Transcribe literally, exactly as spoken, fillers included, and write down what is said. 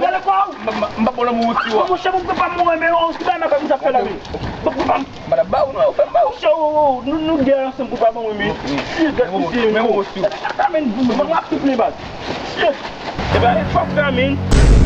gade kò w. M pa bon nan mouti w. Monchè, mwen pa mwen, men on ti bagay m ap fè la, men. Bon, bon, bon. M pa t ap ba ou non, ou fè m ba ou. Monchè, oh, oh, nou, nou gen ansanm pou pa ban mwen, men. Shit, gad piti, men. Men mouti w. Sa, men, mwen ap tout men baz. Shit. E ba, e fòk sa, men.